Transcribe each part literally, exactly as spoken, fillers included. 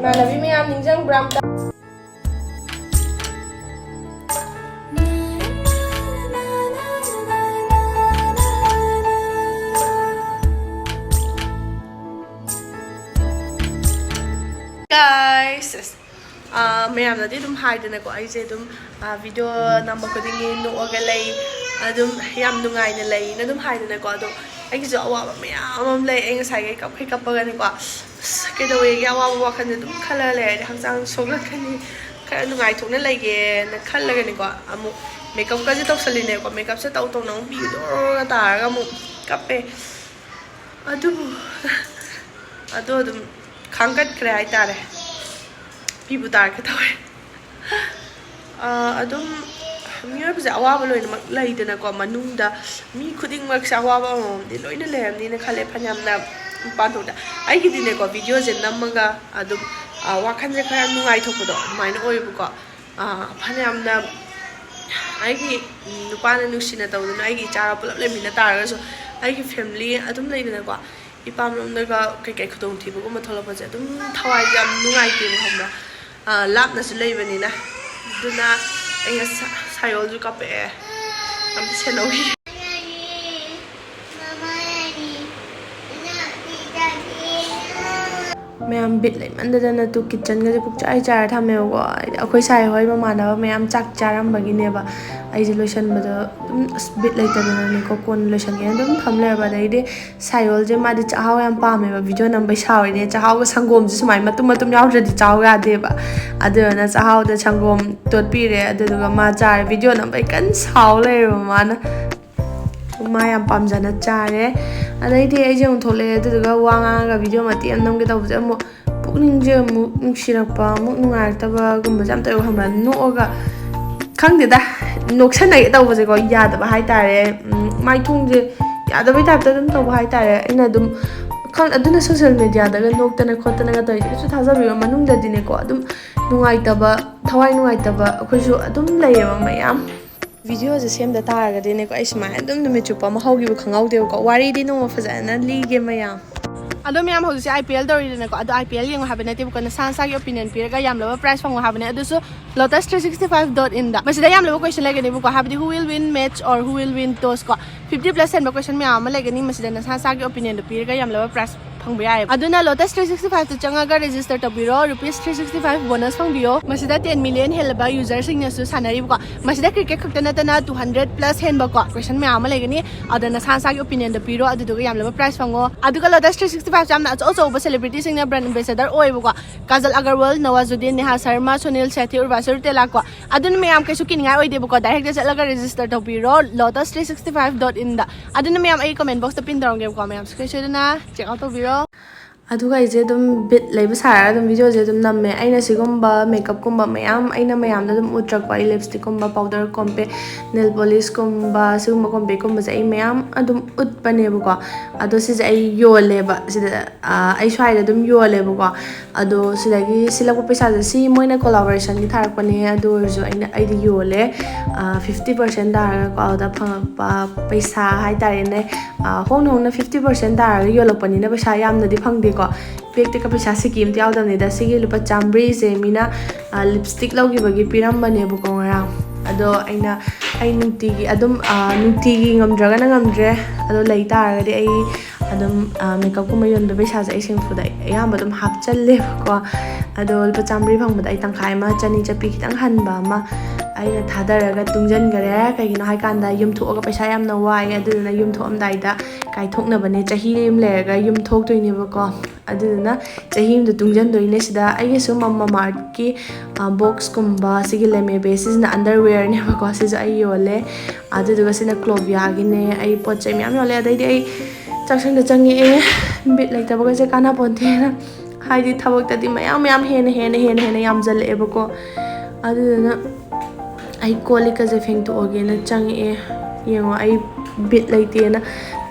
ꯏꯃꯥꯟꯅꯕꯤ ꯃꯌꯥꯝ ꯅꯤꯡꯁꯤꯡꯕ꯭ꯔꯥ ꯑꯝꯇ? Guys, ꯑꯥ, ꯃꯌꯥꯝꯅꯗꯤ ꯑꯗꯨꯝ ꯍꯥꯏꯗꯅꯀꯣ, ꯑꯩꯁꯦ ꯑꯗꯨꯝ, ꯑꯥ, video ꯅꯝꯕ ꯈꯨꯗꯤꯡꯒꯤ ꯅꯣꯛꯑꯒ ꯂꯩ, ꯑꯗꯨꯝ ꯌꯥꯝ ꯅꯨꯡꯉꯥꯏꯅ ꯂꯩꯅ ꯑꯗꯨꯝ ꯍꯥꯏꯗꯅꯀꯣ꯫ ꯑꯗꯣ ꯑꯩꯒꯤꯁꯨ ꯑꯋꯥꯕ ꯃꯌꯥꯝ ꯑꯃ ꯂꯩ꯫ ꯑꯩ ꯉꯁꯥꯏꯈꯩ ꯀꯞꯈꯩ ꯀꯞꯄꯒꯅꯦꯀꯣ, ꯑꯁ, ꯀꯩꯗꯧꯋꯦꯒꯦ, ꯑꯋꯥꯕ ꯋꯥꯈꯜꯁꯦ ꯑꯗꯨꯝ ꯈꯜꯂꯒ ꯂꯩꯔꯗꯤ ꯍꯛꯆꯥꯡ ꯁꯣꯛꯂꯛꯀꯅꯤ꯫ ꯈꯔ ꯅꯨꯡꯉꯥꯏꯊꯣꯛꯅ ꯂꯩꯒꯦꯅ ꯈꯜꯂꯒꯅꯦꯀꯣ, ꯑꯃꯨꯛ makeupꯀꯁꯦ ꯇꯧꯁꯜꯂꯤꯅꯦꯀꯣ꯫ Makeupꯁꯦ ꯇꯧ ꯇꯧꯅ ꯑꯃꯨꯛ ꯄꯤꯗꯣꯔꯒ ꯇꯥꯔꯒ ꯑꯃꯨꯛ ꯀꯞꯄꯦ꯫ ꯑꯗꯨꯕꯨ ꯑꯗꯣ ꯑꯗꯨꯝ ꯈꯥꯡꯒꯠꯈ꯭ꯔꯦ ꯍꯥꯏꯇꯥꯔꯦ꯫ ꯄꯤꯕꯨ ꯇꯥꯔꯒꯦ ꯇꯧꯋꯦ꯫ ꯑꯥ, ꯑꯗꯨꯝ ꯃꯤꯑꯣꯏꯕꯁꯦ ꯑꯋꯥꯕ ꯂꯣꯏꯅꯃꯛ ꯂꯩꯗꯅꯀꯣ, ꯃꯅꯨꯡꯗ ꯃꯤ ꯈꯨꯗꯤꯡꯃꯛꯁꯦ ꯑꯋꯥꯕ ꯑꯃꯃꯝꯗꯤ ꯂꯣꯏꯅ ꯂꯩꯔꯝꯅꯤꯅ ꯈꯜꯂꯦ꯫ ꯐꯅꯌꯥꯝꯅ ꯃꯄꯥꯟ ꯊꯣꯛꯇ ꯑꯩꯒꯤꯗꯤꯅꯦꯀꯣ, videoꯁꯦ ꯅꯝꯃꯒ ꯑꯗꯨꯝ, ꯑꯥ, ꯋꯥꯈꯜꯁꯦ ꯈꯔ ꯅꯨꯡꯉꯥꯏꯊꯣꯛꯄꯗꯣ ꯑꯗꯨꯃꯥꯏꯅ ꯑꯣꯏꯌꯦꯕꯀꯣ꯫ ꯑꯥ, ꯐꯅꯌꯥꯝꯅ ꯑꯩꯒꯤ ꯅꯨꯄꯥꯅ ꯅꯨꯡꯁꯤꯅ ꯇꯧꯗꯅ ꯑꯩꯒꯤ ꯏꯆꯥꯒ ꯄꯨꯂꯞ ꯂꯩꯃꯤꯟꯅ ꯇꯥꯔꯒꯁꯨ, ꯑꯩꯒꯤ family ꯑꯗꯨꯝ ꯂꯩꯗꯅꯀꯣ, ꯏꯄꯥꯝꯂꯣꯝꯗꯒ ꯀꯩꯀꯩ ꯈꯨꯗꯣꯡꯊꯤꯕꯒꯨꯝꯕ ꯊꯣꯛꯂꯛꯄꯁꯦ ꯑꯗꯨꯝ ꯊꯋꯥꯏꯁꯦ ꯌꯥꯝ ꯅꯨꯡꯉꯥꯏꯇꯦꯕ, ꯈꯪꯕ꯭ꯔꯥ? ꯑꯥ, ꯂꯥꯞꯅꯁꯨ ꯂꯩꯕꯅꯤꯅ꯫ ꯑꯗꯨꯅ ꯑꯩ ꯉꯁꯥ-, ꯁꯥꯌꯣꯜꯁꯨ ꯀꯞꯄꯛꯑꯦ꯫ ꯑꯝꯇ ꯁꯦꯟꯅꯧꯈꯤꯒꯦ꯫ ꯃꯌꯥꯝ ꯕꯤꯠ ꯂꯩꯃꯟꯗꯗꯅ ꯇꯨ ꯀꯤꯠꯆꯟꯒꯁꯦ ꯄꯨꯛꯆꯥꯏ ꯆꯥꯏꯔ ꯊꯝꯃꯦꯕꯀꯣ꯫ ꯍꯥꯏꯗꯤ ꯑꯩꯈꯣꯏ ꯁꯥꯏ ꯍꯣꯏ ꯃꯃꯥꯟꯅꯕ ꯃꯌꯥꯝ ꯆꯥꯛ ꯆꯥꯔꯝꯕꯒꯤꯅꯦꯕ꯫ ꯑꯩꯁꯦ ꯂꯣꯏꯁꯟꯕꯗꯣ ꯑꯗꯨꯝ ꯑꯁ ꯕꯤꯠ ꯂꯩꯇꯗꯅꯅꯦꯀꯣ, ꯀꯣꯟꯅ ꯂꯣꯏꯁꯟꯒꯦꯅ ꯑꯗꯨꯝ ꯊꯝ ꯂꯩꯔꯕ꯫ ꯑꯗꯩꯗꯤ ꯁꯥꯌꯣꯜꯁꯦ ꯃꯥꯗꯤ ꯆꯥꯛꯍꯥꯎ ꯌꯥꯝ ꯄꯥꯝꯃꯦꯕ, video ꯅꯝꯕꯩ ꯁꯥꯎꯔꯤꯅꯦ꯫ ꯆꯥꯛꯍꯥꯎꯒ ꯁꯪꯒꯣꯝꯁꯦ ꯁꯨꯃꯥꯏꯅ ꯃꯇꯨꯝ ꯃꯇꯨꯝ ꯌꯥꯎꯗ꯭ꯔꯗꯤ ꯆꯥꯎ ꯌꯥꯗꯦꯕ꯫ ꯑꯗꯨꯗꯨꯅ ꯆꯥꯛꯍꯥꯎꯗ ꯁꯪꯒꯣꯝ ꯇꯣꯠꯄꯤꯔꯦ, ꯑꯗꯨꯗꯨꯒ ꯃꯥ ꯆꯥꯔꯦ꯫ Video ꯅꯝꯕꯩ ꯀꯟꯅ ꯁꯥꯎ ꯂꯩꯔꯦꯕ ꯃꯥꯅ꯫ ꯃꯥ ꯌꯥꯝ ꯄꯥꯝꯖꯅ ꯆꯥꯔꯦ꯫ ꯑꯗꯩꯗꯤ ꯑꯩꯁꯦ ꯑꯃꯨꯛ ꯊꯣꯛꯂꯛꯑꯦ, ꯑꯗꯨꯗꯨꯒ ꯋꯥ ꯉꯥꯡꯉꯒ video ꯃꯇꯦꯛ ꯑꯃ ꯅꯝꯒꯦ ꯇꯧꯕꯁꯦ ꯑꯃꯨꯛ ꯄꯨꯛꯅꯤꯡꯁꯦ ꯑꯃꯨꯛ ꯅꯨꯡꯁꯤꯔꯛꯄ, ꯑꯃꯨꯛ ꯅꯨꯡꯉꯥꯏꯔꯛꯇꯕꯒꯨꯝꯕꯁꯦ ꯌꯥꯝ ꯇꯧꯋꯦ, ꯈꯪꯕ꯭ꯔꯥ? ꯅꯣꯛꯑꯒ, ꯈꯪꯗꯦꯗ, ꯅꯣꯛꯁꯟꯅꯒꯦ ꯇꯧꯕꯁꯦꯀꯣ ꯌꯥꯗꯕ ꯍꯥꯏꯇꯥꯔꯦ꯫ ꯎꯝ, ꯃꯥꯏꯊꯣꯡꯁꯦ ꯌꯥꯗꯕꯩ typeꯇ ꯑꯗꯨꯝ ꯇꯧꯕ ꯍꯥꯏꯇꯥꯔꯦ꯫ ꯑꯩꯅ ꯑꯗꯨꯝ, ꯈꯪ-, ꯑꯗꯨꯅ social mediaꯗꯒ ꯅꯣꯛꯇꯅ ꯈꯣꯠꯇꯅꯒ ꯇꯧꯔꯤꯁꯦ ꯀꯩꯁꯨ ꯊꯥꯖꯕꯤꯕ, ꯃꯅꯨꯡꯗꯗꯤꯅꯦꯀꯣ ꯑꯗꯨꯝ ꯅꯨꯡꯉꯥꯏꯇꯕ, ꯊꯋꯥꯏ ꯅꯨꯡꯉꯥꯏꯇꯕ ꯑꯩꯈꯣꯏꯁꯨ ꯑꯗꯨꯝ ꯂꯩꯌꯦꯕ ꯃꯌꯥꯝ꯫ Videoꯁꯦ ꯁꯦꯝꯗ ꯇꯥꯔꯒꯗꯤꯅꯦꯀꯣ, ꯑꯩ ꯁꯨꯃꯥꯏꯅ ꯑꯗꯨꯝ ꯅꯨꯃꯤꯠ ꯆꯨꯞꯄ ꯑꯃ ꯍꯧꯈꯤꯕ ꯈꯪꯍꯧꯗꯦꯕꯀꯣ꯫ ꯋꯥꯔꯤꯗꯤ ꯅꯣꯡꯃ ꯐꯖꯅ ꯂꯤꯒꯦ ꯃꯌꯥꯝ꯫ ꯑꯗꯣ ꯃꯌꯥꯝ, ꯍꯧꯖꯤꯛꯁꯦ I P L ꯇꯧꯔꯤꯗꯅꯀꯣ, ꯑꯗꯣ I P L ꯌꯦꯡꯉꯣ ꯍꯥꯏꯕ ꯅꯠꯇꯦꯕꯀꯣ, ꯅꯁꯥ ꯅꯁꯥꯒꯤ opinion ꯄꯤꯔꯒ ꯌꯥꯝꯂꯕ prize ꯐꯪꯉꯣ ꯍꯥꯏꯕꯅꯦ꯫ ꯑꯗꯨꯁꯨ Lotus three sixty five dot in ꯗ꯫ ꯃꯁꯤꯗ ꯌꯥꯝꯂꯕ question ꯂꯩꯒꯅꯤꯕꯀꯣ, ꯍꯥꯏꯕꯗꯤ who will win match or who will win toss ꯀꯣ, fifty plus ꯍꯦꯟꯕ question ꯃꯌꯥꯝ ꯑꯃ ꯂꯩꯒꯅꯤ꯫ ꯃꯁꯤꯗ ꯅꯁꯥ ꯅꯁꯥꯒꯤ opinion ꯗꯣ ꯄꯤꯔꯒ ꯌꯥꯝꯂꯕ prize ꯐꯪꯕ ꯌꯥꯏꯌꯦꯕ꯫ ꯑꯗꯨꯅ Lotus three sixty five ꯇ ꯆꯪꯉꯒ register ꯇꯧꯕꯤꯔꯣ, rupees three sixty five bonus ꯐꯪꯕꯤꯌꯣ꯫ ꯃꯁꯤꯗ ten million ꯍꯦꯜꯂꯕ user ꯁꯤꯡꯅꯁꯨ ꯁꯥꯟꯅꯔꯤꯕꯀꯣ꯫ ꯃꯁꯤꯗ cricket ꯈꯛꯇ ꯅꯠꯇꯅ two hundred plus ꯍꯦꯟꯕꯀꯣ question ꯃꯌꯥꯝ ꯑꯃ ꯂꯩꯒꯅꯤ꯫ ꯑꯗꯨꯗ ꯅꯁꯥ ꯅꯁꯥꯒꯤ opinion ꯗꯣ ꯄꯤꯔꯣ, ꯑꯗꯨꯗꯨꯒ ꯌꯥꯝꯂꯕ prize ꯐꯪꯉꯣ꯫ ꯑꯗꯨꯒ Lotus three sixty five ꯁꯦ ꯌꯥꯝꯅ ꯑꯆꯧ ꯑꯆꯧꯕ celebrity ꯁꯤꯡꯅ brand ambassador ꯑꯣꯏꯌꯦꯕꯀꯣ꯫ ꯀꯥꯖꯜ ꯑꯒꯔꯋꯥꯜ, ꯅꯋꯥꯖꯨꯗꯤꯟ, ꯅꯦꯍꯥ ꯁꯔꯃ, ꯁꯨꯅꯤꯜ ꯁꯦꯊꯤ, ꯎꯔꯕꯥꯁꯤ ꯔꯨꯇꯦꯂꯥ ꯀꯣ꯫ ꯑꯗꯨꯅ ꯃꯌꯥꯝ ꯀꯩꯁꯨ ꯀꯤꯅꯤꯡꯉꯥꯏ ꯑꯣꯏꯗꯦꯕꯀꯣ, direct ꯆꯠꯂꯒ register ꯇꯧꯕꯤꯔꯣ Lotus three sixty five dot in ꯗ꯫ ꯑꯗꯨꯅ ꯃꯌꯥꯝ, ꯑꯩ comment box ꯇ pin ꯇꯧꯔꯝꯒꯦꯕꯀꯣ, ꯃꯌꯥꯝ ꯁꯨꯡꯁꯣꯏ ꯁꯣꯏꯗꯅ check out ꯇꯧꯕꯤꯔꯣ꯫ ꯑꯗꯨꯒ ꯑꯩꯁꯦ ꯑꯗꯨꯝ bit ꯂꯩꯕ ꯁꯥꯔꯒ ꯑꯗꯨꯝ video ꯁꯦ ꯑꯗꯨꯝ ꯅꯝꯃꯦ꯫ ꯑꯩꯅ ꯁꯤꯒꯨꯝꯕ makeup ꯀꯨꯝꯕ ꯃꯌꯥꯝ ꯑꯩꯅ ꯃꯌꯥꯝꯗ ꯑꯗꯨꯝ ꯎꯠꯇ꯭ꯔꯛꯄ, ꯑꯩ lipstick ꯀꯨꯝꯕ, powder, compact, nail polish ꯀꯨꯝꯕ, ꯁꯤꯒꯨꯝꯕ compact ꯀꯨꯝꯕꯁꯦ ꯑꯩ ꯃꯌꯥꯝ ꯑꯗꯨꯝ ꯎꯠꯄꯅꯦꯕꯀꯣ꯫ ꯑꯗꯣ ꯁꯤꯁꯦ ꯑꯩ ꯌꯣꯜꯂꯦꯕ ꯁꯤꯗ꯫ ꯑꯥ, ꯑꯩ ꯁ꯭ꯋꯥꯏꯗ ꯑꯗꯨꯝ ꯌꯣꯜꯂꯦꯕꯀꯣ꯫ ꯑꯗꯣ ꯁꯤꯗꯒꯤ ꯁꯤꯜꯂꯛꯄ ꯄꯩꯁꯥꯁꯦ, ꯁꯤ ꯃꯣꯏꯅ collaboration ꯒꯤ ꯊꯥꯔꯛꯄꯅꯦ, ꯑꯗꯨ ꯑꯣꯏꯔꯁꯨ ꯑꯩꯅ, ꯑꯩꯗꯤ ꯌꯣꯜꯂꯦ꯫ ꯑꯥ, fifty percent ꯇꯥꯔꯒꯀꯣ, ꯑꯗꯨꯗ ꯐꯪꯉꯛꯄ ꯄꯩꯁꯥ ꯍꯥꯏꯇꯥꯔꯦꯅꯦ꯫ ꯑꯥ, ꯍꯣꯡꯅ ꯍꯣꯡꯅ fifty percent ꯇꯥꯔꯒ ꯌꯣꯜꯂꯛꯄꯅꯤꯅ ꯄꯩꯁꯥ ꯌꯥꯝꯅꯗꯤ ꯐꯪꯗꯦꯀꯣ꯫ Bag ꯇꯒ ꯄꯩꯁꯥ ꯁꯤꯀꯤ ꯑꯝꯇ ꯌꯥꯎꯗꯕꯅꯤꯗ꯫ ꯁꯤꯒꯤ ꯂꯨꯄꯥ ꯆꯥꯃꯔꯤꯁꯦ ꯃꯤꯅ, ꯑꯥ, lipstick ꯂꯧꯈꯤꯕꯒꯤ ꯄꯤꯔꯝꯕꯅꯦꯕꯀꯣ ꯉꯔꯥꯡ꯫ ꯑꯗꯣ ꯑꯩꯅ, ꯑꯩ ꯅꯨꯡꯇꯤꯒꯤ ꯑꯗꯨꯝ, ꯑꯥ, ꯅꯨꯡꯇꯤꯒꯤ ꯉꯝꯗ꯭ꯔꯒꯅ ꯉꯝꯗ꯭ꯔꯦ, ꯑꯗꯣ ꯂꯩ ꯇꯥꯔꯒꯗꯤ ꯑꯩ ꯑꯗꯨꯝ, ꯑꯥ, makeup ꯀꯨꯝꯕ ꯌꯣꯟꯕ ꯄꯩꯁꯥꯁꯦ ꯑꯩ ꯁꯦꯝꯐꯨꯗ ꯑꯌꯥꯝꯕ ꯑꯗꯨꯝ ꯍꯥꯞꯆꯜꯂꯦꯕꯀꯣ꯫ ꯑꯗꯣ ꯂꯨꯄꯥ ꯆꯥꯃꯔꯤ ꯐꯪꯕꯗ ꯑꯩ ꯇꯪꯈꯥꯏ ꯑꯃ, ꯆꯅꯤ ꯆꯠꯄꯤ ꯈꯤꯇꯪ ꯍꯟꯕ ꯑꯃ ꯑꯩꯅ ꯊꯥꯗꯔꯒ ꯇꯨꯡꯁꯤꯟꯈꯔꯦ꯫ ꯀꯩꯒꯤꯅꯣ ꯍꯥꯏꯀꯥꯟꯗ ꯌꯨꯝ ꯊꯣꯛꯑꯒ ꯄꯩꯁꯥ ꯌꯥꯝꯅ ꯋꯥꯏ, ꯑꯗꯨꯗꯨꯅ ꯌꯨꯝ ꯊꯣꯛꯑꯝꯗꯥꯏꯗ ꯀꯥꯏꯊꯣꯛꯅꯕꯅꯦ꯫ ꯆꯍꯤ ꯑꯃ ꯂꯩꯔꯒ ꯌꯨꯝ ꯊꯣꯛꯇꯣꯏꯅꯦꯕꯀꯣ꯫ ꯑꯗꯨꯗꯨꯅ ꯆꯍꯤ ꯑꯃꯗ ꯇꯨꯡꯁꯤꯟꯗꯣꯏꯅꯦ ꯁꯤꯗ꯫ ꯑꯩꯒꯤꯁꯨ Mamaearth ꯀꯤ, ꯑ, box ꯀꯨꯝꯕ, ꯁꯤꯒꯤ Les Mieux ꯁꯤꯁꯤꯅ underwear ꯅꯦꯕꯀꯣ, ꯁꯤꯁꯨ ꯑꯩ ꯌꯣꯜꯂꯦ꯫ ꯑꯗꯨꯗꯨꯒ ꯁꯤꯅ Clovia ꯒꯤꯅꯦ꯫ ꯑꯩ ꯄꯣꯠ ꯆꯩ ꯃꯌꯥꯝ ꯌꯣꯜꯂꯦ꯫ ꯑꯗꯩꯗꯤ ꯑꯩ ꯆꯥꯛꯁꯪꯗ ꯆꯪꯉꯛꯑꯦ, bit ꯂꯩꯇꯕꯒꯁꯦ ꯀꯥꯟꯅꯄꯣꯟꯇꯦꯅ꯫ ꯍꯥꯏꯗꯤ ꯊꯕꯛꯇꯗꯤ ꯃꯌꯥꯝ ꯃꯌꯥꯝ ꯍꯦꯟꯅ, ꯍꯦꯟꯅ, ꯍꯦꯟꯅ, ꯍꯦꯟꯅ ꯌꯥꯝꯁꯤꯜꯂꯛꯑꯦꯕꯀꯣ꯫ ꯑꯗꯨꯗꯨꯅ ꯑꯩ ꯀꯣꯜ ꯂꯤꯛꯀꯁꯦ ꯐꯦꯡꯗꯣꯛꯑꯒꯦꯅ ꯆꯪꯉꯛꯑꯦ꯫ ꯌꯦꯡꯉꯣ, ꯑꯩ bit ꯂꯩꯇꯦꯅ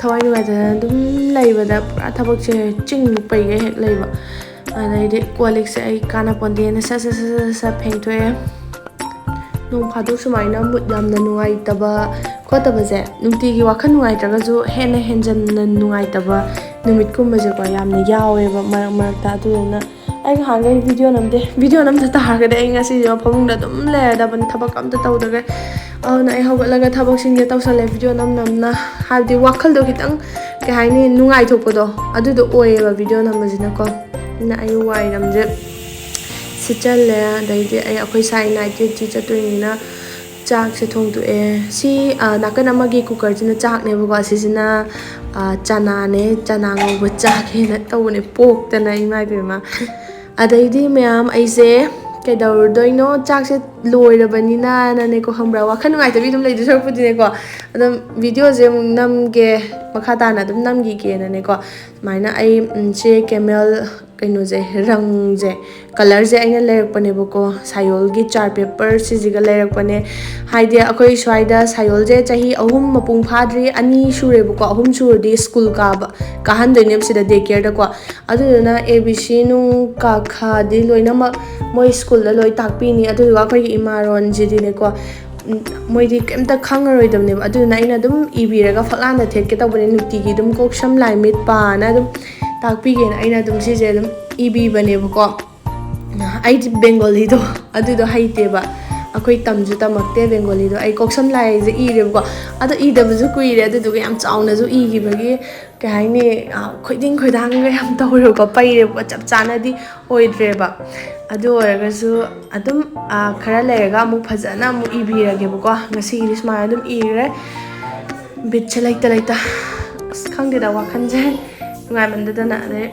ꯊꯋꯥꯏ ꯅꯨꯡꯉꯥꯏꯇꯗꯅ ꯑꯗꯨꯝ ꯂꯩꯕꯗ ꯄꯨꯔꯥ ꯊꯕꯛꯁꯦ ꯆꯤꯡꯃꯨꯛ ꯄꯩꯒꯩ ꯍꯦꯛ ꯂꯩꯕ꯫ ꯑꯗꯩꯗꯤ ꯀꯣꯜ ꯂꯤꯛꯁꯦ ꯑꯩ ꯀꯥꯟꯅꯄꯣꯟꯇꯦꯅ ꯁꯠ ꯁꯠ ꯁꯠ ꯁꯠ ꯁꯠ ꯐꯦꯡꯊꯣꯛꯑꯦ꯫ ꯅꯣꯡ ꯐꯥꯗꯣꯛ ꯁꯨꯃꯥꯏꯅ mood ꯌꯥꯝꯅ ꯅꯨꯡꯉꯥꯏꯇꯕ ꯈꯣꯠꯇꯕꯁꯦ, ꯅꯨꯡꯇꯤꯒꯤ ꯋꯥꯈꯜ ꯅꯨꯡꯉꯥꯏꯇ꯭ꯔꯒꯁꯨ ꯍꯦꯟꯅ ꯍꯦꯟꯖꯟꯅ ꯅꯨꯡꯉꯥꯏꯇꯕ ꯅꯨꯃꯤꯠꯀꯨꯝꯕꯁꯦꯀꯣ ꯌꯥꯝꯅ ꯌꯥꯎꯋꯦꯕ ꯃꯔꯛ ꯃꯔꯛꯇ꯫ ꯑꯗꯨꯗꯨꯅ ꯑꯩ ꯉꯍꯥꯟꯈꯩ ꯚꯤꯗꯤꯑꯣ ꯅꯝꯗꯦ꯫ ꯚꯤꯗꯤꯑꯣ ꯅꯝꯗ ꯇꯥꯔꯒꯗꯤ ꯑꯩ ꯉꯁꯤꯁꯦ ꯐꯃꯨꯡꯗ ꯑꯗꯨꯝ ꯂꯩꯔꯗꯕꯅꯤ, ꯊꯕꯛ ꯑꯝꯇ ꯇꯧꯗꯈꯩ꯫ ꯑꯗꯨꯅ ꯑꯩ ꯍꯧꯒꯠꯂꯒ ꯊꯕꯛꯁꯤꯡꯁꯦ ꯇꯧꯁꯜꯂꯦ, ꯚꯤꯗꯤꯑꯣ ꯅꯝ ꯅꯝꯅ꯫ ꯍꯥꯏꯕꯗꯤ ꯋꯥꯈꯜꯗꯣ ꯈꯤꯇꯪ, ꯀꯩ ꯍꯥꯏꯅꯤ, ꯅꯨꯡꯉꯥꯏꯊꯣꯛꯄꯗꯣ ꯑꯗꯨꯗꯣ ꯑꯣꯏꯌꯦꯕ ꯚꯤꯗꯤꯑꯣ ꯅꯝꯕꯁꯤꯅꯀꯣ꯫ ꯑꯗꯨꯅ ꯑꯩ ꯋꯥꯏꯔꯝꯁꯦ ꯁꯤꯠꯆꯜꯂꯦ꯫ ꯑꯗꯩꯗꯤ ꯑꯩ, ꯑꯩꯈꯣꯏ ꯁꯥꯏ ꯅꯥꯏꯠ ꯗ꯭ꯌꯨꯇꯤ ꯆꯠꯇꯣꯏꯅꯤꯅ ꯆꯥꯛꯁꯦ ꯊꯣꯡꯗꯣꯛꯑꯦ꯫ ꯁꯤ, ꯑ, ꯅꯥꯀꯟ ꯑꯃꯒꯤ ꯀꯨꯀꯔꯁꯤꯅ ꯆꯥꯛꯅꯦꯕꯀꯣ, ꯑꯁꯤꯁꯤꯅ, ꯑ, ꯆꯅꯥꯅꯦ, ꯆꯅꯥ ꯉꯧꯕ ꯆꯥꯒꯦꯅ ꯇꯧꯕꯅꯦ꯫ ꯄꯣꯛꯇꯅ, ꯏꯃꯥ ꯏꯕꯦꯝꯃ꯫ ꯑꯗꯩꯗꯤ ꯃꯌꯥꯝ, ꯑꯩꯁꯦ ꯀꯩꯗꯧꯔꯨꯗꯣꯏꯅꯣ, ꯆꯥꯛꯁꯦ ꯂꯣꯏꯔꯕꯅꯤꯅꯅꯦꯀꯣ, ꯈꯪꯕ꯭ꯔꯥ, ꯋꯥꯈꯜ ꯅꯨꯡꯉꯥꯏꯇꯕꯤ ꯑꯗꯨꯝ ꯂꯩꯗꯣꯏ ꯁꯔꯨꯛꯄꯨꯗꯤꯅꯦꯀꯣ, ꯑꯗꯨꯝ ꯚꯤꯗꯤꯑꯣꯁꯦ ꯑꯃꯨꯛ ꯅꯝꯒꯦ, ꯃꯈꯥ ꯇꯥꯅ ꯑꯗꯨꯝ ꯅꯝꯈꯤꯒꯦꯅꯅꯦꯀꯣ꯫ ꯁꯨꯃꯥꯏꯅ ꯑꯩ, ꯎꯝ, ꯁꯤ ꯀꯦꯃꯦꯜ ꯀꯩꯅꯣꯁꯦ, ꯔꯪꯁꯦ, ꯀꯂꯔꯁꯦ ꯑꯩꯅ ꯂꯩꯔꯛꯄꯅꯦꯕꯀꯣ, ꯁꯥꯏꯌꯣꯜꯒꯤ ꯆꯥꯔꯠ ꯄꯦꯄꯔ ꯁꯤꯁꯤꯒ ꯂꯩꯔꯛꯄꯅꯦ꯫ ꯍꯥꯏꯗꯤ ꯑꯩꯈꯣꯏ ꯁ꯭ꯋꯥꯏꯗ ꯁꯥꯏꯌꯣꯜꯁꯦ ꯆꯍꯤ ꯑꯍꯨꯝ ꯃꯄꯨꯡ ꯐꯥꯗ꯭ꯔꯤ, ꯑꯅꯤ ꯁꯨꯔꯦꯕꯀꯣ, ꯑꯍꯨꯝ ꯁꯨꯔꯗꯤ ꯁ꯭ꯀꯨꯜ ꯀꯥꯕ, ꯀꯥꯍꯟꯗꯣꯏꯅꯦꯕ ꯁꯤꯗ ꯗꯦ ꯀꯦꯌꯔꯗꯀꯣ꯫ ꯑꯗꯨꯗꯨꯅ ꯑꯦ ꯕꯤ ꯁꯤ ꯅꯨꯡ ꯀ ꯈꯗꯤ ꯂꯣꯏꯅꯃꯛ ꯃꯣꯏ ꯁ꯭ꯀꯨꯜꯗ ꯂꯣꯏ ꯇꯥꯛꯄꯤꯅꯤ꯫ ꯑꯗꯨꯗꯨꯒ ꯑꯩꯈꯣꯏꯒꯤ ꯏꯃꯥꯔꯣꯟꯁꯤꯗꯤꯅꯦꯀꯣ, ꯎꯝ, ꯃꯣꯏꯗꯤ ꯀꯩꯝꯇ ꯈꯪꯉꯔꯣꯏꯗꯕꯅꯦꯕ꯫ ꯑꯗꯨꯗꯨꯅ ꯑꯩꯅ ꯑꯗꯨꯝ ꯏꯕꯤꯔꯒ ꯐꯛꯂꯥꯡꯗ ꯊꯦꯠꯀꯦ ꯇꯧꯕꯅꯦ, ꯅꯨꯡꯇꯤꯒꯤ ꯑꯗꯨꯝ ꯀꯣꯛ ꯁꯝ ꯂꯥꯏ ꯃꯤꯠ ꯄꯥꯅ ꯑꯗꯨꯝ ꯇꯥꯛꯄꯤꯒꯦꯅ ꯑꯩꯅ ꯑꯗꯨꯝ ꯁꯤꯁꯦ ꯑꯗꯨꯝ ꯏꯕꯤꯕꯅꯦꯕꯀꯣ꯫ ꯑꯩꯗꯤ ꯕꯦꯡꯒꯣꯂꯤꯗꯣ ꯑꯗꯨꯗꯣ ꯍꯩꯇꯦꯕ, ꯑꯩꯈꯣꯏ ꯇꯝꯁꯨ ꯇꯝꯃꯛꯇꯦ ꯕꯦꯡꯒꯣꯂꯤꯗꯣ꯫ ꯑꯩ ꯀꯣꯛ ꯁꯝ ꯂꯥꯏꯁꯦ ꯏꯔꯦꯕꯀꯣ, ꯑꯗꯣ ꯏꯗꯕꯁꯨ ꯀꯨꯏꯔꯦ꯫ ꯑꯗꯨꯗꯨꯒ ꯌꯥꯝ ꯆꯥꯎꯅꯁꯨ ꯏꯈꯤꯕꯒꯤ, ꯀꯩ ꯍꯥꯏꯅꯤ, ꯑ, ꯈꯣꯏꯗꯤꯡ ꯈꯣꯏꯗꯥꯡꯒ ꯌꯥꯝ ꯇꯧꯔꯦꯕꯀꯣ, ꯄꯩꯔꯦꯕꯀꯣ, ꯆꯞ ꯆꯥꯅꯗꯤ ꯑꯣꯏꯗ꯭ꯔꯦꯕ꯫ ꯑꯗꯨ ꯑꯣꯏꯔꯒꯁꯨ ꯑꯗꯨꯝ, ꯑ, ꯈꯔ ꯂꯩꯔꯒ ꯑꯃꯨꯛ ꯐꯖꯅ ꯑꯃꯨꯛ ꯏꯕꯤꯔꯒꯦꯕꯀꯣ꯫ ꯉꯁꯤꯒꯤꯗꯤ ꯁꯨꯃꯥꯏꯅ ꯑꯗꯨꯝ ꯏꯔꯦ꯫ ꯕꯤꯠꯁꯦ ꯂꯩꯇ ꯂꯩꯇ, ꯑꯁ, ꯈꯪꯗꯦꯗ, ꯋꯥꯈꯜꯁꯦ ꯅꯨꯡꯉꯥꯏꯃꯟꯗꯗꯅ꯫ ꯑꯗꯩ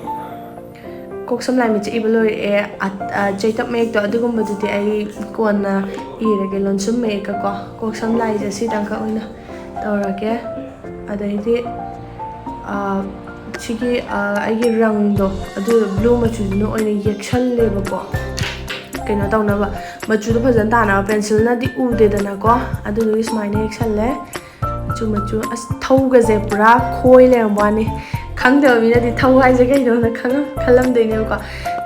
ꯀꯣꯛ ꯁꯝ ꯂꯥꯏ ꯃꯤꯠꯁꯦ ꯏꯕ ꯂꯣꯏꯔꯛꯑꯦ꯫ ꯑ, ꯑ, ꯆꯩꯇꯞ ꯃꯌꯦꯛꯇꯣ ꯑꯗꯨꯒꯨꯝꯕꯗꯨꯗꯤ ꯑꯩ ꯀꯣꯟꯅ ꯏꯔꯒꯦ, ꯂꯣꯟꯁꯨꯝ ꯃꯌꯦꯛꯀꯀꯣ꯫ ꯀꯣꯛ ꯁꯝ ꯂꯥꯏꯁꯦ ꯁꯤꯗꯪꯈꯛ ꯑꯣꯏꯅ ꯇꯧꯔꯒꯦ꯫ ꯑꯗꯩꯗꯤ, ꯑ, ꯁꯤꯒꯤ, ꯑ, ꯑꯩꯒꯤ ꯔꯪꯗꯣ, ꯑꯗꯨ ꯕ꯭ꯂꯨ ꯃꯆꯨꯗꯨꯅ ꯑꯣꯏꯅ ꯌꯦꯛꯁꯜꯂꯦꯕꯀꯣ꯫ ꯀꯩꯅꯣ ꯇꯧꯅꯕ, ꯃꯆꯨꯗꯣ ꯐꯖꯅ ꯇꯥꯅꯕ꯫ ꯄꯦꯟꯁꯤꯜꯅꯗꯤ ꯎꯗꯦꯗꯅꯀꯣ, ꯑꯗꯨꯗꯨꯒꯤ ꯁꯨꯃꯥꯏꯅ ꯌꯦꯛꯁꯜꯂꯦ꯫ ꯃꯆꯨ ꯃꯆꯨ, ꯑꯁ, ꯊꯧꯒꯁꯦ ꯄꯨꯔꯥ ꯈꯣꯏ ꯂꯩꯔꯝꯕ ꯋꯥꯅꯤ꯫ ꯈꯪꯗꯕ ꯃꯤꯅꯗꯤ ꯊꯧ ꯍꯥꯏꯁꯦ ꯀꯩꯅꯣꯅ ꯈꯪꯉꯝ-, ꯈꯜꯂꯝꯗꯣꯏꯅꯦꯕꯀꯣ꯫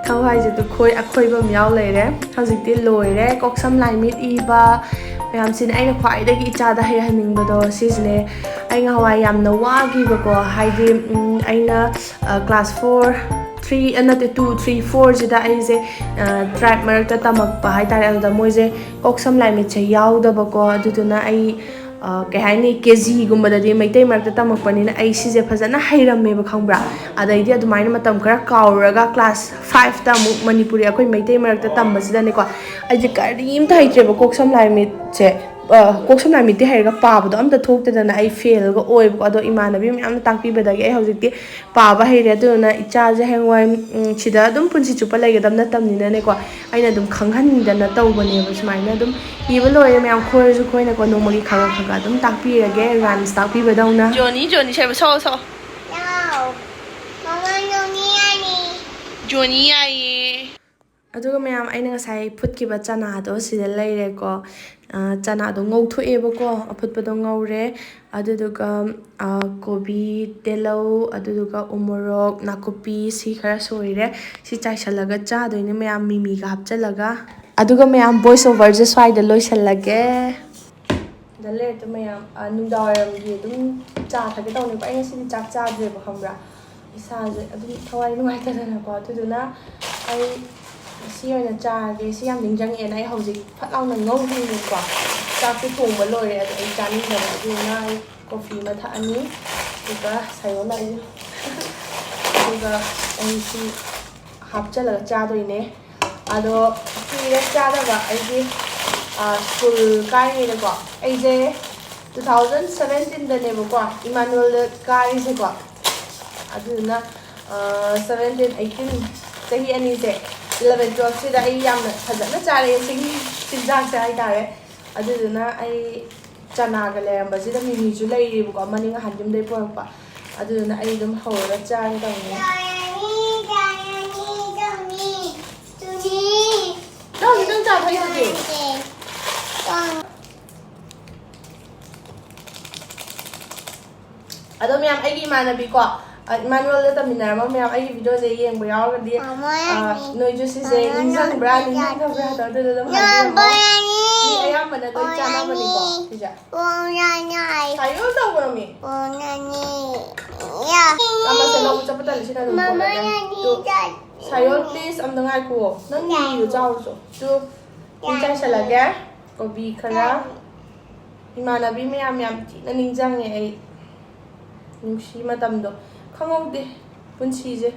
ꯊꯧ ꯍꯥꯏꯁꯦ ꯑꯗꯨ ꯈꯣꯏ ꯑꯈꯣꯏꯕ ꯑꯃ ꯌꯥꯎ ꯂꯩꯔꯦ꯫ ꯍꯧꯖꯤꯛꯇꯤ ꯂꯣꯏꯔꯦ ꯀꯣꯛ ꯁꯝ ꯂꯥꯏ ꯃꯤꯠ ꯏꯕ꯫ ꯃꯌꯥꯝꯁꯤꯅ ꯑꯩꯅ ꯈ꯭ꯋꯥꯏꯗꯒꯤ ꯏꯆꯥꯗ ꯍꯩꯍꯟꯅꯤꯡꯕꯗꯣ ꯁꯤꯁꯤꯅꯦ꯫ ꯑꯩ ꯉꯍꯥꯟꯋꯥꯏ ꯌꯥꯝꯅ ꯋꯥꯈꯤꯕꯀꯣ, ꯍꯥꯏꯗꯤ, ꯎꯝ, ꯑꯩꯅ, ꯑ, class four, three, ꯑ, ꯅꯠꯇꯦ, two, three, fourꯁꯤꯗ ꯑꯩꯁꯦ, ꯑ, tribe ꯃꯔꯛꯇ ꯇꯝꯃꯛꯄ ꯍꯥꯏꯇꯥꯔꯦ꯫ ꯑꯗꯨꯗ ꯃꯣꯏꯁꯦ ꯀꯣꯛ ꯁꯝ ꯂꯥꯏ ꯃꯤꯠꯁꯦ ꯌꯥꯎꯗꯕꯀꯣ, ꯑꯗꯨꯗꯨꯅ ꯑꯩ, ꯑ, ꯀꯩ ꯍꯥꯏꯅꯤ, KGꯒꯨꯝꯕꯗꯗꯤ ꯃꯩꯇꯩ ꯃꯔꯛꯇ ꯇꯝꯃꯛꯄꯅꯤꯅ ꯑꯩ ꯁꯤꯁꯦ ꯐꯖꯅ ꯍꯩꯔꯝꯃꯦꯕ, ꯈꯪꯕ꯭ꯔꯥ? ꯑꯗꯩꯗꯤ ꯑꯗꯨꯃꯥꯏꯅ ꯃꯇꯝ ꯈꯔ ꯀꯥꯎꯔꯨꯔꯒ class fiveꯇ ꯑꯃꯨꯛ ꯃꯅꯤꯄꯨꯔꯤ ꯑꯩꯈꯣꯏ ꯃꯩꯇꯩ ꯃꯔꯛꯇ ꯇꯝꯕꯁꯤꯗꯅꯦꯀꯣ, ꯑꯩꯁꯦ ꯀꯔꯤꯝꯇ ꯍꯩꯇ꯭ꯔꯦꯕ ꯀꯣꯛ ꯁꯝ ꯂꯥꯏ ꯃꯤꯠꯁꯦ꯫ ꯑ, ꯀꯣꯛ ꯁꯝ ꯂꯥꯏ ꯃꯤꯠꯇꯤ ꯍꯩꯔꯒ ꯄꯥꯕꯗꯣ ꯑꯝꯇ ꯊꯣꯛꯇꯗꯅ ꯑꯩ ꯐꯦꯜꯒ ꯑꯣꯏꯕꯀꯣ꯫ ꯑꯗꯣ ꯏꯃꯥꯟꯅꯕꯤ ꯃꯌꯥꯝꯅ ꯇꯥꯛꯄꯤꯕꯗꯒꯤ ꯑꯩ ꯍꯧꯖꯤꯛꯇꯤ ꯄꯥꯕ ꯍꯩꯔꯦ꯫ ꯑꯗꯨꯗꯨꯅ ꯏꯆꯥꯁꯦ ꯍꯌꯦꯡꯋꯥꯏ, ꯎꯝ, ꯁꯤꯗ ꯑꯗꯨꯝ ꯄꯨꯟꯁꯤ ꯆꯨꯞꯄ ꯂꯩꯒꯗꯕ ꯅꯠꯇꯕꯅꯤꯅꯅꯦꯀꯣ, ꯑꯩꯅ ꯑꯗꯨꯝ ꯈꯪꯍꯟꯅꯤꯡꯗꯅ ꯇꯧꯕꯅꯦꯕ꯫ ꯁꯨꯃꯥꯏꯅ ꯑꯗꯨꯝ ꯏꯕ ꯂꯣꯏꯔꯦ ꯃꯌꯥꯝ, ꯈꯣꯏꯔꯁꯨ ꯈꯣꯏꯅꯀꯣ ꯅꯣꯡꯃꯒꯤ ꯈꯔ ꯈꯔ ꯈꯔ ꯑꯗꯨꯝ ꯇꯥꯛꯄꯤꯔꯒꯦ, rhymes ꯇꯥꯛꯄꯤꯕꯗꯧꯅ꯫ ꯖꯣꯅꯤ, ꯖꯣꯅꯤ, ꯁꯦꯕ, ꯁꯣ, ꯁꯣ꯫ ꯌꯥꯎ꯫ ꯃꯃꯥ ꯖꯣꯅꯤ ꯌꯥꯅꯤ꯫ ꯖꯣꯅꯤ ꯌꯥꯏꯌꯦ꯫ ꯑꯗꯨꯒ ꯃꯌꯥꯝ, ꯑꯩꯅ ꯉꯁꯥꯏ ꯐꯨꯠꯈꯤꯕ ꯆꯅꯥꯗꯣ ꯁꯤꯗ ꯂꯩꯔꯦꯀꯣ꯫ ꯑ, ꯆꯅꯥꯗꯣ ꯉꯧꯊꯣꯛꯑꯦꯕꯀꯣ, ꯑꯐꯨꯠꯄꯗꯣ ꯉꯧꯔꯦ꯫ ꯑꯗꯨꯗꯨꯒ, ꯑ, ꯀꯣꯕꯤ, ꯇꯤꯜꯍꯧ, ꯑꯗꯨꯗꯨꯒ ꯎꯃꯣꯔꯣꯛ, ꯅꯥꯀꯨꯞꯄꯤ ꯁꯤ ꯈꯔ ꯁꯣꯏꯔꯦ꯫ ꯁꯤ ꯆꯥꯏꯁꯜꯂꯒ ꯆꯥꯗꯣꯏꯅꯦ ꯃꯌꯥꯝ, ꯃꯤꯃꯤꯒ ꯍꯥꯞꯆꯜꯂꯒ꯫ ꯑꯗꯨꯒ ꯃꯌꯥꯝ, voice overꯁꯦ ꯁ꯭ꯋꯥꯏꯗ ꯂꯣꯏꯁꯜꯂꯒꯦ꯫ ꯗ ꯂꯩꯔꯦ ꯑꯗꯨ ꯃꯌꯥꯝ, ꯑ, ꯅꯨꯡꯗꯥꯡꯋꯥꯏꯔꯝꯒꯤ ꯑꯗꯨꯝ ꯆꯥ ꯊꯛꯀꯦ ꯇꯧꯅꯦꯕ꯫ ꯑꯩ ꯉꯁꯤꯗꯤ ꯆꯥꯛ ꯆꯥꯗ꯭ꯔꯦꯕ, ꯈꯪꯕ꯭ꯔꯥ? ꯏꯁꯥꯁꯦ ꯑꯗꯨꯝ ꯊꯋꯥꯏ ꯅꯨꯡꯉꯥꯏꯇꯗꯅꯀꯣ꯫ ꯑꯗꯨꯗꯨꯅ ꯑꯩ ꯁꯤ ꯑꯣꯏꯅ ꯆꯥꯔꯒꯦ꯫ ꯁꯤ ꯌꯥꯝ ꯅꯤꯡꯁꯤꯡꯉꯛꯑꯦꯅ ꯑꯩ ꯍꯧꯖꯤꯛ ꯐꯠ ꯂꯥꯎꯅ ꯉꯧꯗꯣꯏꯅꯦꯕꯀꯣ꯫ ꯆꯥꯛꯁꯨ ꯊꯣꯡꯕ ꯂꯣꯏꯔꯦ, ꯑꯗꯣ ꯑꯩ ꯆꯥꯅꯤꯡꯗꯕ꯫ ꯑꯗꯨꯗꯨꯅ ꯑꯩ ꯀꯣꯐꯤ ꯑꯃ ꯊꯛꯑꯅꯤ, ꯑꯗꯨꯒ ꯁꯥꯏꯌꯣꯟ ꯂꯥꯛꯏ꯫ ꯑꯗꯨꯒ ꯑꯩ ꯁꯤ ꯍꯥꯞꯆꯤꯜꯂꯒ ꯆꯥꯗꯣꯏꯅꯦ꯫ ꯑꯗꯣ ꯀꯨꯏꯔꯦ ꯆꯥꯗꯕ꯫ ꯑꯩꯒꯤ, ꯑ, ꯁ꯭ꯀꯨꯜ ꯀꯥꯏꯔꯤꯉꯩꯗꯀꯣ, ꯑꯩꯁꯦ two thousand seventeenꯗꯅꯦꯕꯀꯣ ꯏꯃꯥꯅꯨꯋꯦꯜꯗ ꯀꯥꯔꯤꯁꯦꯀꯣ꯫ ꯑꯗꯨꯗꯨꯅ, ꯑ, seventeen, eighteen, ꯆꯍꯤ ꯑꯅꯤꯁꯦ, eleven, twelveꯁꯤꯗ ꯑꯩ ꯌꯥꯝꯅ ꯐꯖꯅ ꯆꯥꯔꯛꯑꯦ ꯁꯤꯒꯤ ꯆꯤꯟꯖꯥꯛꯁꯦ ꯍꯥꯏꯇꯥꯔꯦ꯫ ꯑꯗꯨꯗꯨꯅ ꯑꯩ ꯆꯅꯥꯒ ꯂꯩꯔꯝꯕꯁꯤꯗ ꯃꯤꯃꯤꯁꯨ ꯂꯩꯔꯤꯕꯀꯣ, ꯃꯅꯤꯡ ꯑꯍꯟ ꯌꯨꯝꯗꯩ ꯄꯨꯔꯛꯄ꯫ ꯑꯗꯨꯗꯨꯅ ꯑꯩ ꯑꯗꯨꯝ ꯍꯧꯔꯒ ꯆꯥꯒꯦ ꯇꯧꯕꯅꯦ꯫ ꯅꯪ ꯍꯧꯖꯤꯛ ꯅꯪ ꯆꯥ ꯊꯛꯏꯗꯨꯗꯤ? ꯑꯗꯣ ꯃꯌꯥꯝ, ꯑꯩꯒꯤ ꯏꯃꯥꯟꯅꯕꯤꯀꯣ, ꯏꯃꯥꯅꯨꯋꯦꯜꯗ ꯇꯝꯃꯤꯟꯅꯔꯝꯕ ꯃꯌꯥꯝ ꯑꯩꯒꯤ ꯚꯤꯗꯤꯑꯣꯁꯦ ꯌꯦꯡꯕ ꯌꯥꯎꯔꯒꯗꯤ, ꯃꯃꯥ ꯑ, ꯌꯥꯅꯤ꯫ ꯅꯣꯏꯁꯨ ꯁꯤꯁꯦ ꯃꯃꯥ ꯅꯤꯡꯁꯤꯡꯕ꯭ꯔꯥ, ꯌꯥꯅꯤ꯫ ꯅꯤꯡꯁꯤꯡꯗꯕ꯭ꯔꯥ ꯇꯧꯔ ꯑꯗꯨꯗ ꯑꯗꯨꯝ ꯃꯃꯥ ꯍꯥꯏꯕꯤꯔꯝꯃꯣ꯫ ꯌꯥꯅꯤ꯫ ꯃꯤ ꯑꯌꯥꯝꯕꯅ ꯂꯣꯏ ꯃꯃꯥ ꯆꯥꯅꯕꯅꯤꯀꯣ ꯌꯥꯅꯤ꯫ ꯁꯤꯁꯦ꯫ ꯃꯃꯥ ꯌꯥꯅꯤ꯫ ꯁꯥꯏꯌꯣ ꯇꯧꯕ꯭ꯔꯣ ꯃꯤ? ꯃꯃꯥ ꯌꯥꯅꯤ꯫ ꯌꯥ꯫ ꯆꯥꯃꯁꯁꯦ ꯂꯧꯕ ꯆꯠꯄ ꯇꯜꯂꯤ, ꯁꯤ ꯅꯪ ꯑꯗꯨꯝ ꯃꯃꯥ ꯀꯣꯜꯂꯒꯦ꯫ ꯌꯥꯅꯤ꯫ ꯇꯨ, ꯆꯥ-, ꯁꯥꯏꯌꯣ, please, ꯑꯝꯇ ꯉꯥꯏꯈꯨꯑꯣ꯫ ꯅꯪ ꯌꯥꯅꯤ꯫ ꯃꯤꯃꯤꯗꯣ ꯆꯥꯎꯔꯁꯨ꯫ ꯇꯨ, ꯌꯥꯅꯤ꯫ ꯆꯥꯏꯁꯜꯂꯒꯦ꯫ ꯀꯣꯕꯤ ꯈꯔ꯫ ꯌꯥꯅꯤ꯫ ꯏꯃꯥꯟꯅꯕꯤ ꯃꯌꯥꯝ ꯌꯥꯝ ꯊꯤꯅ ꯅꯤꯡꯁꯤꯡꯉꯦ ꯑꯩ꯫ ꯅꯨꯡꯁꯤ ꯃꯇꯝꯗꯣ꯫ ꯈꯪꯍꯧꯗꯦ ꯄꯨꯟꯁꯤꯁꯦ꯫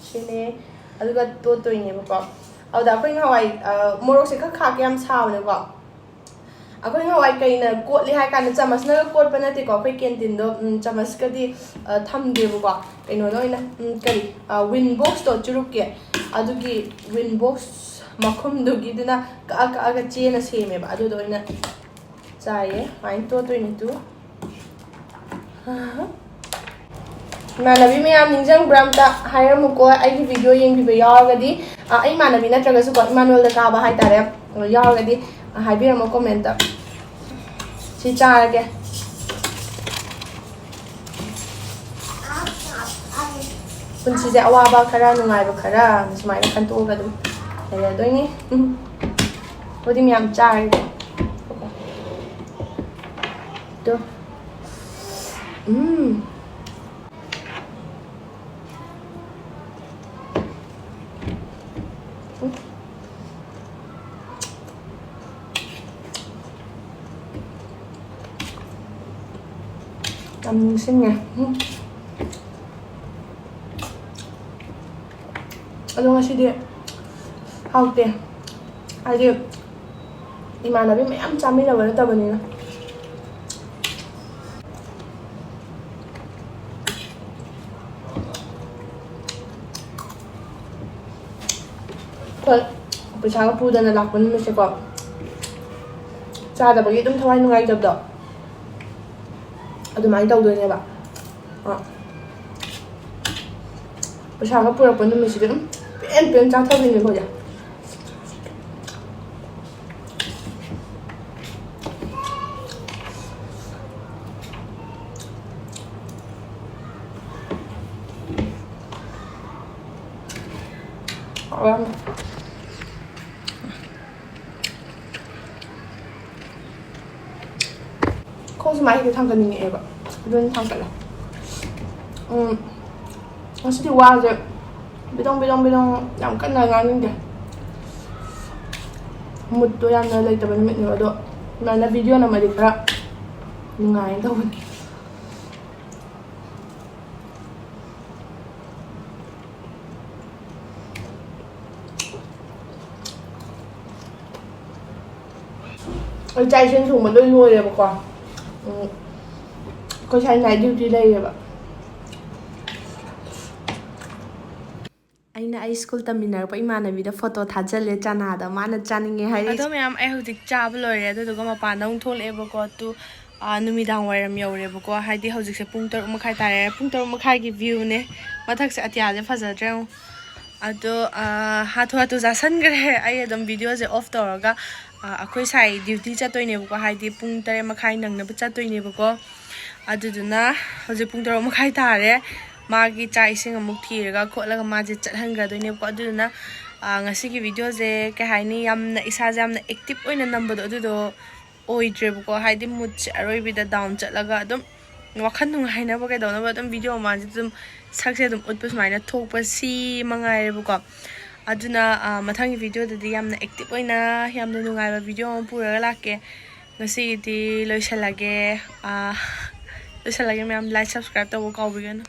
ꯁꯤꯅꯦ꯫ ꯑꯗꯨꯒ ꯇꯣꯠꯇꯣꯏꯅꯦꯕꯀꯣ꯫ ꯑꯗꯨꯗ ꯑꯩꯈꯣꯏ ꯉꯍꯥꯟꯋꯥꯏ, ꯑ, ꯃꯣꯔꯣꯛꯁꯦ ꯈꯔ ꯈꯥꯛꯀ ꯌꯥꯝ ꯁꯥꯕꯅꯦꯀꯣ꯫ ꯑꯩꯈꯣꯏ ꯉꯍꯥꯟꯋꯥꯏ ꯀꯩꯅ ꯀꯣꯠꯂꯤ ꯍꯥꯏ ꯀꯥꯟꯗ ꯆꯥꯃꯁꯅꯒ ꯀꯣꯠꯄ ꯅꯠꯇꯦꯀꯣ꯫ ꯑꯩꯈꯣꯏ ꯀꯦꯟꯇꯤꯟꯗꯣ, ꯎꯝ, ꯆꯥꯃꯁꯀꯗꯤ, ꯑ, ꯊꯝꯗꯦꯕꯀꯣ꯫ ꯀꯩꯅꯣꯗ ꯑꯣꯏꯅ, ꯎꯝ, ꯀꯔꯤ, ꯑ, ꯋꯤꯟ ꯕꯣꯛꯁꯇꯣ ꯆꯨꯔꯨꯞꯀꯤ, ꯑꯗꯨꯒꯤ ꯋꯤꯟ ꯕꯣꯛꯁ ꯃꯈꯨꯝꯗꯨꯒꯤꯗꯨꯅ ꯀꯛꯑ ꯀꯛꯑꯒ ꯆꯦꯅ ꯁꯦꯝꯃꯦꯕ꯫ ꯑꯗꯨꯗꯣ ꯑꯣꯏꯅ ꯆꯥꯏꯌꯦ꯫ ꯁꯨꯃꯥꯏꯅ ꯇꯣꯠꯇꯣꯏꯅꯤ ꯇꯨ꯫ ꯏꯃꯥꯟꯅꯕꯤ ꯃꯌꯥꯝ ꯅꯤꯡꯁꯤꯡꯕ꯭ꯔꯥ ꯑꯝꯇ ꯍꯥꯏꯔꯝꯃꯨꯀꯣ, ꯑꯩꯒꯤ ꯚꯤꯗꯤꯑꯣ ꯌꯦꯡꯕꯤꯕ ꯌꯥꯎꯔꯒꯗꯤ꯫ ꯑ, ꯑꯩ ꯏꯃꯥꯟꯅꯕꯤ ꯅꯠꯇ꯭ꯔꯒꯁꯨꯀꯣ, ꯏꯃꯥꯅꯨꯋꯦꯜꯗ ꯀꯥꯕ ꯍꯥꯏꯇꯥꯔꯦ, ꯌꯥꯎꯔꯒꯗꯤ ꯍꯥꯏꯕꯤꯔꯝꯃꯣ ꯀꯣꯃꯦꯟꯇ꯫ ꯁꯤ ꯆꯥꯔꯒꯦ꯫ ꯄꯨꯟꯁꯤꯁꯦ ꯑꯋꯥꯕ ꯈꯔ, ꯅꯨꯡꯉꯥꯏꯕ ꯈꯔ ꯁꯨꯃꯥꯏꯅ ꯈꯟꯇꯣꯛꯑꯒ ꯑꯗꯨꯝ ꯂꯩꯔꯗꯣꯏꯅꯤ꯫ ꯎꯝ꯫ ꯑꯩꯈꯣꯏꯗꯤ ꯃꯌꯥꯝ ꯆꯥꯔꯦ꯫ ꯇꯨ꯫ ꯎꯝ꯫ ꯎꯝ꯫ ꯌꯥꯝ ꯅꯤꯡꯁꯤꯡꯉꯦ꯫ ꯎꯝ꯫ ꯑꯗꯣ ꯉꯁꯤꯗꯤ ꯍꯥꯎꯇꯦ꯫ ꯍꯥꯏꯗꯤ ꯏꯃꯥꯟꯅꯕꯤ ꯃꯌꯥꯝ ꯆꯥꯃꯤꯟꯅꯕ ꯅꯠꯇꯕꯅꯤꯅ꯫ ꯑꯩꯈꯣꯏ ꯄꯩꯁꯥꯒ ꯄꯨꯗꯅ ꯂꯥꯛꯄ ꯅꯨꯃꯤꯠꯁꯦꯀꯣ, ꯆꯥꯗꯕꯒꯤ ꯑꯗꯨꯝ ꯊꯋꯥꯏ ꯅꯨꯡꯉꯥꯏꯇꯕꯗꯣ ꯑꯗꯨꯃꯥꯏꯅ ꯇꯧꯗꯣꯏꯅꯦꯕ꯫ ꯑ, ꯄꯩꯁꯥꯒ ꯄꯨꯔꯛꯄ ꯅꯨꯃꯤꯠꯁꯤꯗꯤ ꯑꯗꯨꯝ ꯄꯦꯟ ꯄꯦꯟ ꯆꯥꯊꯕꯤꯅꯦ ꯑꯩꯈꯣꯏꯗꯤ꯫ ꯈꯣꯡꯁꯦ ꯃꯥꯏ ꯍꯦꯛꯇ ꯊꯥꯡꯒꯠꯅꯤꯡꯉꯛꯑꯦꯕ, ꯑꯗꯨꯅ ꯊꯥꯡꯒꯠꯂꯦ꯫ ꯎꯝ, ꯉꯁꯤꯗꯤ ꯋꯥꯁꯦ ꯕꯤꯗꯣꯡ ꯕꯤꯗꯣꯡ ꯕꯤꯗꯣꯡ ꯌꯥꯝ ꯀꯟꯅ ꯉꯥꯡꯅꯤꯡꯗꯦ꯫ ꯃꯨꯠꯇꯣ ꯌꯥꯝꯅ ꯂꯩꯇꯕ ꯅꯨꯃꯤꯠꯅꯦꯕ, ꯑꯗꯣ ꯁꯨꯃꯥꯏꯅ ꯚꯤꯗꯤꯑꯣ ꯅꯝꯃꯗꯤ ꯈꯔ ꯅꯨꯡꯉꯥꯏꯅ ꯇꯧꯕꯅꯤ꯫ ꯑꯩ ꯆꯥꯛ ꯏꯁꯤꯡ ꯊꯣꯡꯕ ꯂꯣꯏ ꯂꯣꯏꯔꯦꯕꯀꯣ꯫ ꯎꯝ, ꯑꯩꯈꯣꯏ ꯁꯥꯏ ꯅꯥꯏꯠ ꯗ꯭ꯌꯨꯇꯤ ꯂꯩꯌꯦꯕ꯫ ꯑꯩꯅ ꯑꯩ ꯁ꯭ꯀꯨꯜ ꯇꯝꯃꯤꯟꯅꯔꯛꯄ ꯏꯃꯥꯟꯅꯕꯤꯗ ꯐꯣꯇꯣ ꯊꯥꯖꯤꯜꯂꯦ, ꯆꯅꯥꯗꯣ ꯃꯥꯅ ꯆꯥꯅꯤꯡꯉꯦ ꯍꯥꯏꯔꯛꯏ꯫ ꯑꯗꯣ ꯃꯌꯥꯝ, ꯑꯩ ꯍꯧꯖꯤꯛ ꯆꯥꯕ ꯂꯣꯏꯔꯦ, ꯑꯗꯨꯗꯨꯒ ꯃꯄꯥꯟꯗ ꯑꯃꯨꯛ ꯊꯣꯛꯂꯛꯑꯦꯕꯀꯣ꯫ ꯇꯨ, ꯑꯥ, ꯅꯨꯃꯤꯗꯥꯡ ꯋꯥꯏꯔꯝ ꯌꯧꯔꯦꯕꯀꯣ, ꯍꯥꯏꯗꯤ ꯍꯧꯖꯤꯛꯁꯦ ꯄꯨꯡ ꯇꯔꯨꯛ ꯃꯈꯥꯏ ꯇꯥꯔꯦ꯫ ꯄꯨꯡ ꯇꯔꯨꯛ ꯃꯈꯥꯏꯒꯤ ꯚ꯭ꯌꯨꯅꯦ꯫ ꯃꯊꯛꯁꯦ ꯑꯇꯤꯌꯥꯁꯦ ꯐꯖꯗ꯭ꯔꯥ ꯌꯦꯡꯉꯨ꯫ ꯑꯗꯣ, ꯑꯥ, ꯍꯥꯊꯨ ꯍꯥꯊꯨ ꯆꯥꯁꯟꯈ꯭ꯔꯦ꯫ ꯑꯩ ꯑꯗꯨꯝ ꯚꯤꯗꯤꯑꯣꯁꯦ ꯑꯣꯐ ꯇꯧꯔꯒ, ꯑꯥ, ꯑꯩꯈꯣꯏ ꯁꯥꯏ ꯗ꯭ꯌꯨꯇꯤ ꯆꯠꯇꯣꯏꯅꯦꯕꯀꯣ, ꯍꯥꯏꯗꯤ ꯄꯨꯡ ꯇꯔꯦꯠ ꯃꯈꯥꯏ ꯅꯪꯅꯕ ꯆꯠꯇꯣꯏꯅꯦꯕꯀꯣ꯫ ꯑꯗꯨꯗꯨꯅ ꯍꯧꯖꯤꯛ ꯄꯨꯡ ꯇꯔꯨꯛ ꯃꯈꯥꯏ ꯇꯥꯔꯦ꯫ ꯃꯥꯒꯤ ꯆꯥꯛ ꯏꯁꯤꯡ ꯑꯃꯨꯛ ꯊꯤꯔꯒ ꯈꯣꯠꯂꯒ ꯃꯥꯁꯦ ꯆꯠꯍꯟꯈ꯭ꯔꯗꯣꯏꯅꯦꯕꯀꯣ꯫ ꯑꯗꯨꯗꯨꯅ, ꯑꯥ, ꯉꯁꯤꯒꯤ ꯚꯤꯗꯤꯑꯣꯁꯦ ꯀꯩ ꯍꯥꯏꯅꯤ, ꯌꯥꯝꯅ ꯏꯁꯥꯁꯦ ꯌꯥꯝꯅ ꯑꯦꯛꯇꯤꯞ ꯑꯣꯏꯅ ꯅꯝꯕꯗꯣ ꯑꯗꯨꯗꯣ ꯑꯣꯏꯗ꯭ꯔꯦꯕꯀꯣ꯫ ꯍꯥꯏꯗꯤ ꯃꯨꯠꯁꯦ ꯑꯔꯣꯏꯕꯤꯗ ꯗꯥꯎꯟ ꯆꯠꯂꯒ ꯑꯗꯨꯝ ꯋꯥꯈꯜ ꯅꯨꯡꯉꯥꯏꯅꯕ ꯀꯩꯗꯧꯅꯕ ꯑꯗꯨꯝ ꯚꯤꯗꯤꯑꯣ ꯃꯥꯟꯁꯤꯗ ꯑꯗꯨꯝ ꯁꯛꯁꯦ ꯑꯗꯨꯝ ꯎꯠꯄ ꯁꯨꯃꯥꯏꯅ ꯊꯣꯛꯄ ꯁꯤ ꯃꯉꯥꯏꯔꯦꯕꯀꯣ꯫ ꯑꯗꯨꯅ, ꯑꯥ, ꯃꯊꯪꯒꯤ ꯚꯤꯗꯤꯑꯣꯗꯗꯤ ꯌꯥꯝꯅ ꯑꯦꯛꯇꯤꯞ ꯑꯣꯏꯅ ꯌꯥꯝꯅ ꯅꯨꯡꯉꯥꯏꯕ ꯚꯤꯗꯤꯑꯣ ꯑꯃ ꯄꯨꯔꯒ ꯂꯥꯛꯀꯦ꯫ ꯉꯁꯤꯒꯤꯗꯤ ꯂꯣꯏꯁꯤꯜꯂꯒꯦ꯫ ꯑꯥ, ꯂꯣꯏꯁꯤꯜꯂꯒꯦ ꯃꯌꯥꯝ꯫ Like, subscribe ꯇꯧꯕ ꯀꯥꯎꯕꯤꯒꯅꯨ꯫